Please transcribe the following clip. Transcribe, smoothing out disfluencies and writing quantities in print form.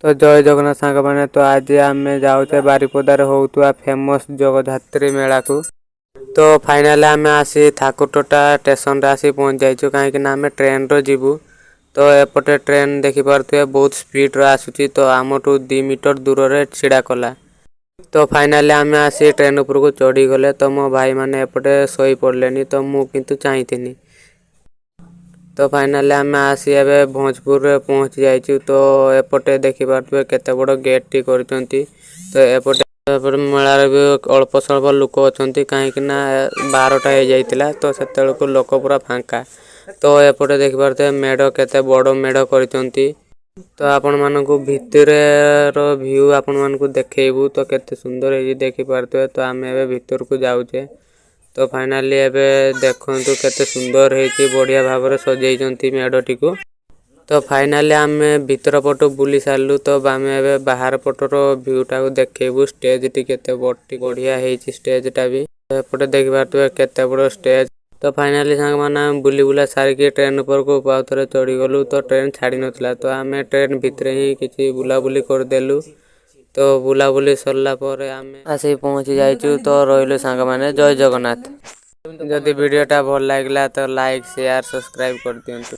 ତ ଜୟ ଜଗନ୍ନାଥ ସାଙ୍ଗମାନେ। ତ ଆଜି ଆମେ ଯାଉଛେ ବାରିପଦାରେ ହେଉଥିବା ଫେମସ୍ ଜଗଦ୍ଧାତ୍ରୀ ମେଳାକୁ। ତ ଫାଇନାଲି ଆମେ ଆସି ଠାକୁରତୋଟା ଷ୍ଟେସନରେ ଆସି ପହଞ୍ଚି ଯାଇଛୁ, କାହିଁକି ନା ଆମେ ଟ୍ରେନ୍ରେ ଯିବୁ। ତ ଏପଟେ ଟ୍ରେନ୍ ଦେଖିପାରୁଥିବେ, ବହୁତ ସ୍ପିଡ଼ରେ ଆସୁଛି। ତ ଆମଠୁ 2 ମିଟର ଦୂରରେ ଛିଡ଼ା କଲା। ତ ଫାଇନାଲି ଆମେ ଆସି ଟ୍ରେନ୍ ଉପରକୁ ଚଢ଼ିଗଲେ। ତ ମୋ ଭାଇମାନେ ଏପଟେ ଶୋଇ ପଡ଼ିଲେନି, ତ ମୁଁ କିନ୍ତୁ ଚାହିଁଥିନି। ତ ଫାଇନାଲି ଆମେ ଆସି ଏବେ ଭୋଜପୁରରେ ପହଞ୍ଚି ଯାଇଛୁ। ତ ଏପଟେ ଦେଖିପାରୁଥିବେ, କେତେ ବଡ଼ ଗେଟ୍ଟି କରିଛନ୍ତି। ତ ଏପଟେ ଏପଟେ ମେଳାରେ ବି ଅଳ୍ପ ସ୍ୱଳ୍ପ ଲୋକ ଅଛନ୍ତି, କାହିଁକି ନା 12ଟା ହେଇଯାଇଥିଲା। ତ ସେତେବେଳକୁ ଲୋକ ପୁରା ଫାଙ୍କା। ତ ଏପଟେ ଦେଖିପାରୁଥିବେ ମେଢ଼, କେତେ ବଡ଼ ମେଢ଼ କରିଛନ୍ତି। ତ ଆପଣମାନଙ୍କୁ ଭିତରେର ଭିଉ ଆପଣମାନଙ୍କୁ ଦେଖେଇବୁ। ତ କେତେ ସୁନ୍ଦର ହେଇଛି ଦେଖିପାରୁଥିବେ। ତ ଆମେ ଏବେ ଭିତରକୁ ଯାଉଛେ। ତ ଫାଇନାଲି ଏବେ ଦେଖନ୍ତୁ, କେତେ ସୁନ୍ଦର ହେଇଛି, ବଢ଼ିଆ ଭାବରେ ସଜେଇଛନ୍ତି ମେଢ଼ଟିକୁ। ତ ଫାଇନାଲି ଆମେ ଭିତର ପଟୁ ବୁଲି ସାରିଲୁ। ତ ଆମେ ଏବେ ବାହାର ପଟର ଭିଉଟାକୁ ଦେଖେଇବୁ। ଷ୍ଟେଜଟି କେତେ ବଢ଼ିଆ ହେଇଛି, ଷ୍ଟେଜଟା ବି। ଏପଟେ ଦେଖିପାରୁଥିବେ, କେତେ ବଡ଼ ଷ୍ଟେଜ। ତ ଫାଇନାଲି ସାଙ୍ଗମାନେ, ଆମେ ବୁଲି ବୁଲା ସାରିକି ଟ୍ରେନ୍ ଉପରକୁ ଆଉ ଥରେ ଚଢ଼ିଗଲୁ। ତ ଟ୍ରେନ୍ ଛାଡ଼ି ନଥିଲା, ତ ଆମେ ଟ୍ରେନ୍ ଭିତରେ ହିଁ କିଛି ବୁଲାବୁଲି କରିଦେଲୁ। ତ ବୁଲାବୁଲି ସରିଲା ପରେ ଆମେ ଆସିକି ପହଞ୍ଚି ଯାଇଛୁ। ତ ରହିଲୁ ସାଙ୍ଗମାନେ, ଜୟ ଜଗନ୍ନାଥ। ଯଦି ଭିଡ଼ିଓଟା ଭଲ ଲାଗିଲା, ତ ଲାଇକ୍, ସେୟାର, ସବସ୍କ୍ରାଇବ୍ କରିଦିଅନ୍ତୁ।